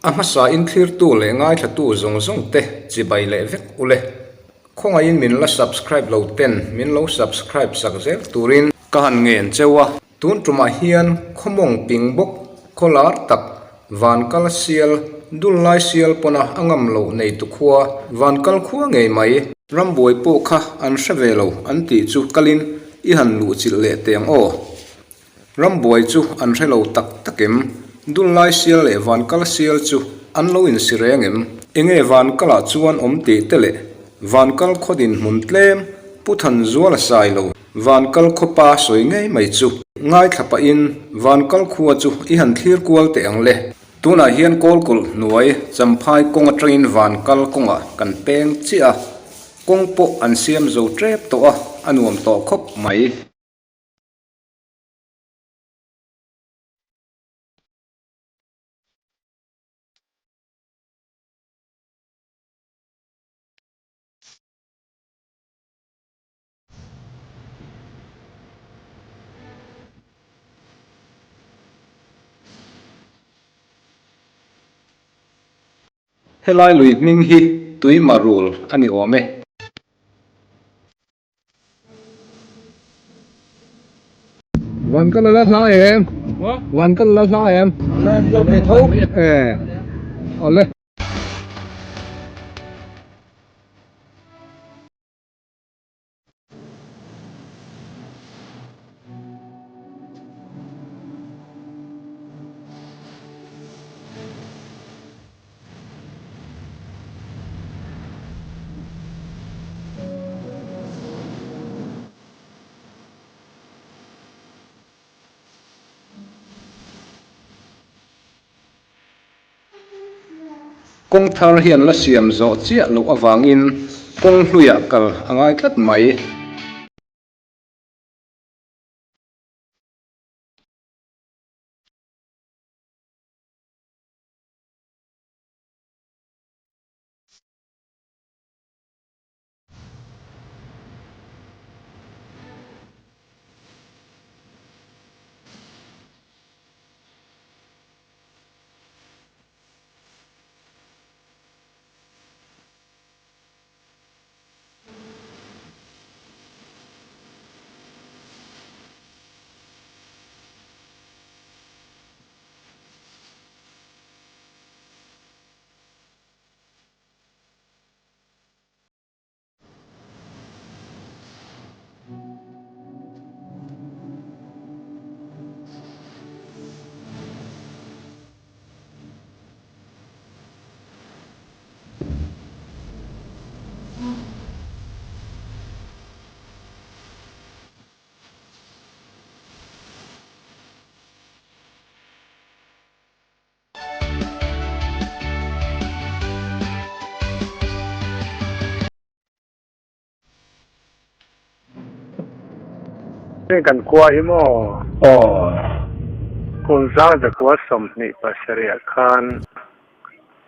A hmasa in thlirtu leh ngaithlatu zawng zawng te chibai leh vek ule. Khawngaihin min la subscribe lo ten min lo subscribe sak zel turin ka han ngen cheu a. Tun tumah hian khawmawng ping bawk khaw lar tak Vankal sial dul lai sial pawna a ngam loh nei tu khua Vankal khua ngei mai. Rambuai pawh kha an hre ve lo an tih chu kalin i han luh chilh leh teh ang aw. Rambuai chu an hre lo tak tak em? Dul lai sial leh Vankal sial chu an lo insi reng em? Enge Vankalah chuan awm tih te leh Vankal khaw dinhmun tlem Pu Thanzuala sai lo Vankal khawpa sawi ngei mai chu ngaithla pahin Vankal khua chu i han thlir kual teh ang le. Tunah hian Kawlkulh hnuai Champhai kawng atangin Vankal kawngah kan peng chiah a, kawng pawh an siam zo tep tawh a, a nuam tawh khawp mai. Helai lui hming hi Tuimarul a ni awm e. Van ka la la hla em? Van ka la la hla em? E awle. Kawng thar hian la siam zawh chiah loh avangin kawng hluiah kal a ngai tlat mai. Heng kan khua hi maw? Aw. Kum zang zakua 27 ah khan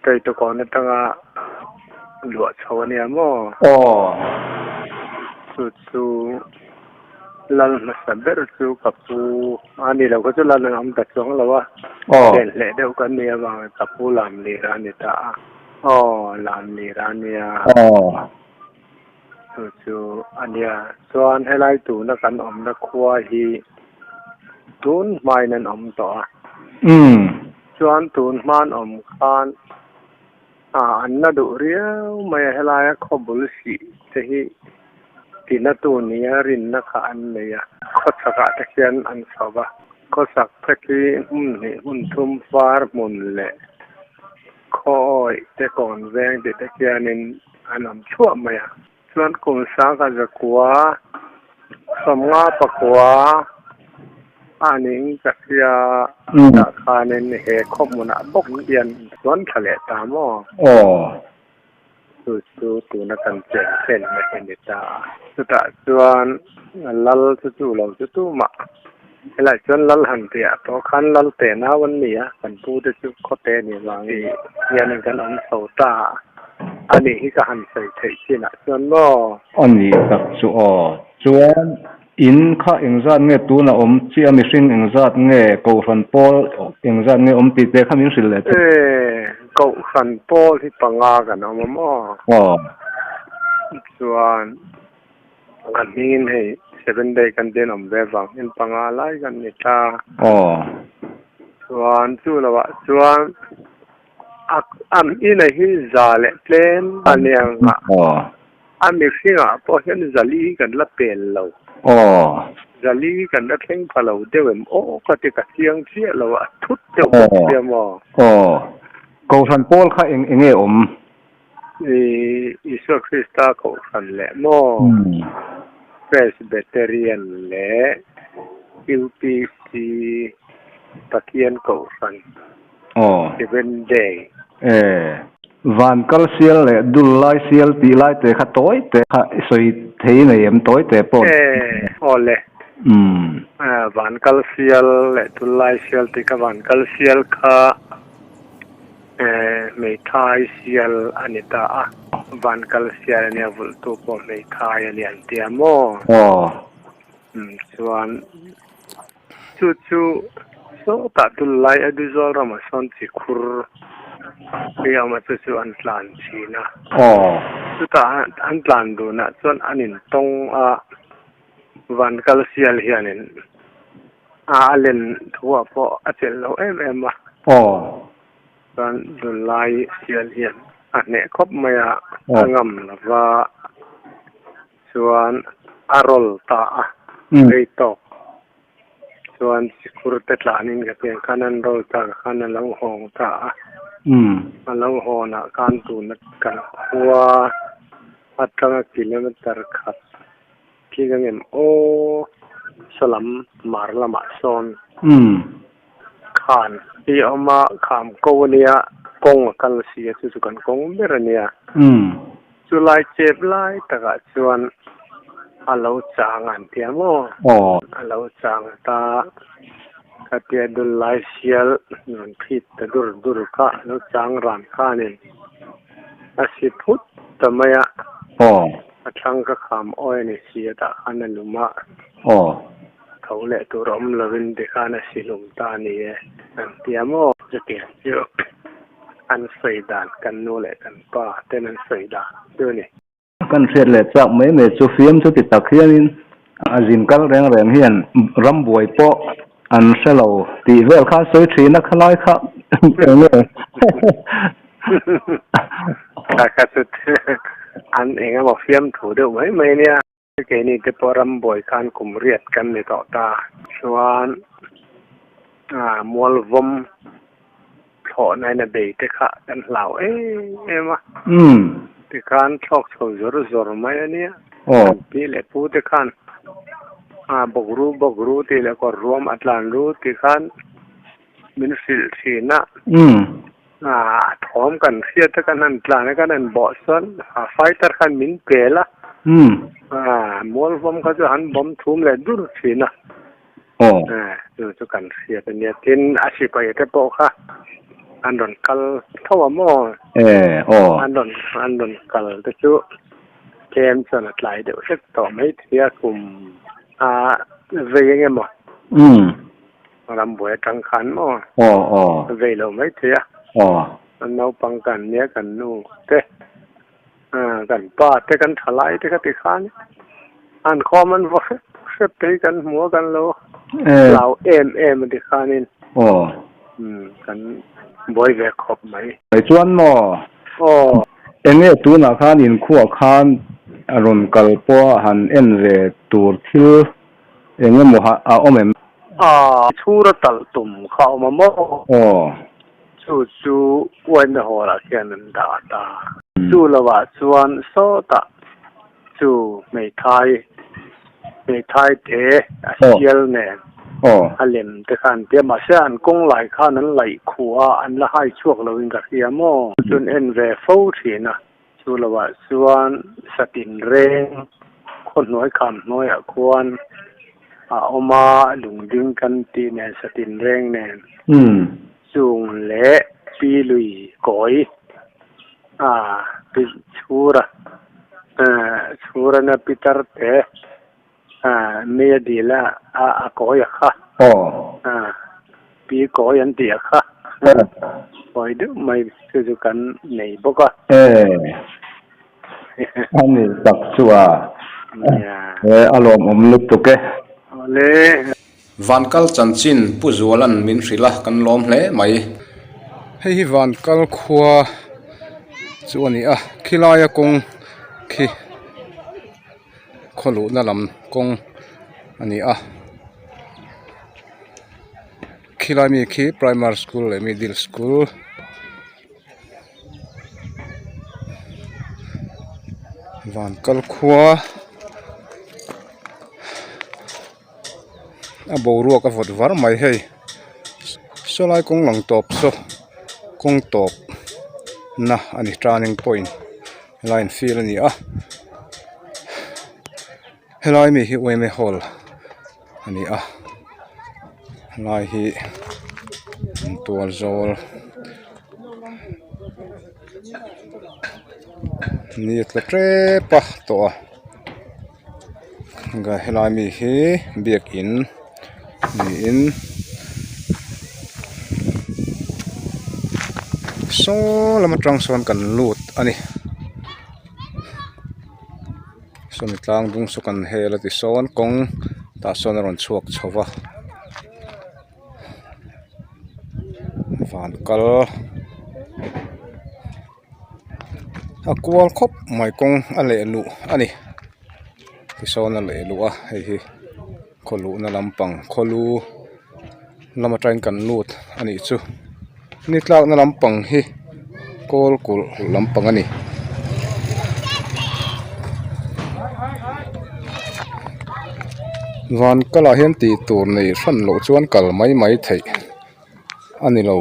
Taitawkawn atanga luah chho a nia maw? Aw. Chu chu Lal hmasa ber chu ka pu a ni lo kha chu lal an awm ta chuang lo a, len hleh deuh kan nih avangin ka pu Lamlira a ni ta a, aw Lamlira a nia, chu chu a nia. Chuan helai tuna kan awmna khua hi tun hmain an awm tawh a, chuan tun hma an awm khan an la duh riau mai a, helaia khaw bul sih te hi Tinatu nia rinna kha an nei a, khawchhakah te khian an chho va. Khawchhak te khi hmun hnih hmun thum far hmun leh khaw awih te kawn veng tih te khianin an awm chhuah mai a. Chuan kum sangkhat zakua 50 pakua a ning ka hria tah khanin he khaw hmunah bawk hian chuan thla leh ta maw? Aw. Chu chu tuna kan chen chen na hi a ni ta a. Chutah chuan lal chu chu lo chu tumah helaiah chuan lal han tih ah tawh khan lal te nau an ni a, kan pu te chu khawte a nih vangin hianin kan awm chho ta a, a nih hi ka han sawi theih chinah chuan maw? A nih tak chu aw. Chuan in kha engzat nge tuna awm chiah a mihring engzat nge kohhran pawl engzat nge awm tih te kha min hrilh leh thei. E. Kohhran pawl hi panga kan awm a maw? Aw. Chuan a hmingin hei Seven Day kan chen awm ve vang hian panga lai kan ni ta. Aw. Chuan chu lovah chuan a a ina hi za leh tlem a nia ang a. Aw. A mihringah pawh hian zali kan la pel lo. Aw. Zali kan la thleng pha lo deuh em? Aw ka ti ka chiang chiah lo a, thut deuh bawk sia maw? Aw. Kohhran pawl kha eng enge awm? I Isua Krista kohhran leh maw? Presbyterian leh UPC Pathian kohhran. Aw. Seven day. E. Van kal sial leh dul lai sial tih lai te kha tawi te kha i sawi thei nei em tawi te pawh. E. Aw le. Umm. Van kal sial leh dul lai sial tih kha van kal sial kha e hmeithai sial a ni ta a. Van kal sial a nia vulhtu pawh hmeithai a ni an tia maw? Aw. Umm chuan. Chu chu sawtah tunlai a Aizawl ramah sawn chi khur hi a awm a, chu chu an tlan thin a. Chutah an tlan dunah chuan an intawng a, van kal sial hianin a len thuah pawh a chelh lo em em a. Chuan tunlai sial hian a hneh khawp mai a, a ngam lova. Chuan a rawl ta a, rei tawk. Chuan sikur te tlanin ka pian khan an rawl ta ka khan a lo hawng ta a. A lo hawnah khan tuna kan khua atanga kilometer khat khi ka ngem aw saw lam mar lamah sawn khan hi a awm a, kham ko a nia, kawng a kal si a, chu chu kan kawng ber a nia. Chu lai chep lai takah chuan a lo chang an ti a maw? Aw. A lo chang ta, khatia dul lai sial rawn phit ta dur dur kha a lo chang ran khanin a si phut ta mai a. Aw. A thlang ka kham awi a ni si a tah khan a lum a. Aw. Tho leh tur awm lovin tikhan a si hlum ta a ni e an ti a maw? Chutiang chu. An sawi dan, kan nu leh kan pa ten an sawi dan chu a ni. Kan hriat leh chak mai mai chu fiam chu ti tak hianin a zin kal reng reng hian rambuai pawh an hre lo tih vel kha a sawi thin a khalai kha eng nge? Kha kha chu an eng emaw fiamthu deuh mai mai nia. Keini te pawh rambuai khan kum riat kan ni tawh ta. Chuan mualvawm thlawhna in a bei te kha kan hlau em em a. Tikhan thlawk chho zawr zawr mai a nia. Kan pi leh pu te khan bawk ru bawk ru tih leh kawr ruam a tlan ru tih khan min hrilh thin a. A thawm kan hriat a kan han tlan a kan han bawh chuan a fighter khan min pel a. Mualvawm kha chu han bawm thum leh dur thin a. Chu chu kan hriat a nia. Tin a sipai te pawh kha an rawn kal tho a maw? An rawn an rawn kal te chu tlem chuan a tlai deuh hlek tawh mai thei a kum a vei eng emaw. Rambuai atang khan maw? Aw aw. Ka vei lo mai thei a. Aw. Kan naupang kan nia kan nu te kan pa te kan thalai te kha ti khan an khawm an va hrep hrep te hi kan hmu a kan lo hlau em em a ti khanin. Aw. Umm kan buai ve khawp mai. Chuan maw? Aw. Enge tunah khan inkhuah khan a rawn kal pawh a han en ve tur thil Eng emaw ha a awm em? A chhura talh tum kha a awm a maw? Aw. Chu chu uaina hall ah khian an dah ta. Chu lovah chuan sawtah chu hmeithai, hmeithai te a sial nen a lem te kha an ti a, mahse an kawng lai khan an laih khuh a, an la hai chhuak loin ka hria maw? Chuan en ve fo thin a. Chu lovah chuan satin reng khaw hnuai kham hnuaiah khuan a awm a, lungding kan tih nen satin reng nen chung leh pi lui kawi a pi chhura chhurana pitar te mi a dil a a kawi a kha pi kawi an tih a kha. Pawi deuh mai chu chu kan nei bawk a. E, a ni tak chu a. E, a lawmawm lutuk e. Awle. Vankal chanchin Pu Zuala'n min hrilh a, kan lawm hle mai. Hei hi Vankal khua chu a ni a, khilaia kawng khi khaw luhna lam kawng a ni a. Khilai mi khi primary school leh middle school van kal khua a boruak a vawt var mai hei sawlai kawng lang tawp saw kawng tawp na a ni turning point helai in field a ni a helai mi hi yma hall. a ni a helai hi an tual zawl ni a tla tep a tawh a helai mi hi biakin niin saw lam atang sawn kan lut a ni. Sawmi tlang dung saw kan hel a tisawn kawng tah sawn a rawn chhuak chho va van kal a kual khawp mai kawng a leh luh a ni tisawn a leh luh a hei hi khaw luhna lampang khaw lu lam atangin kan lut a nih chu ni tlakna lampang hi kawl kulh lampang a ni. Van kalah hian tih tur nei hran loh chuan kal mai mai theih a ni lo.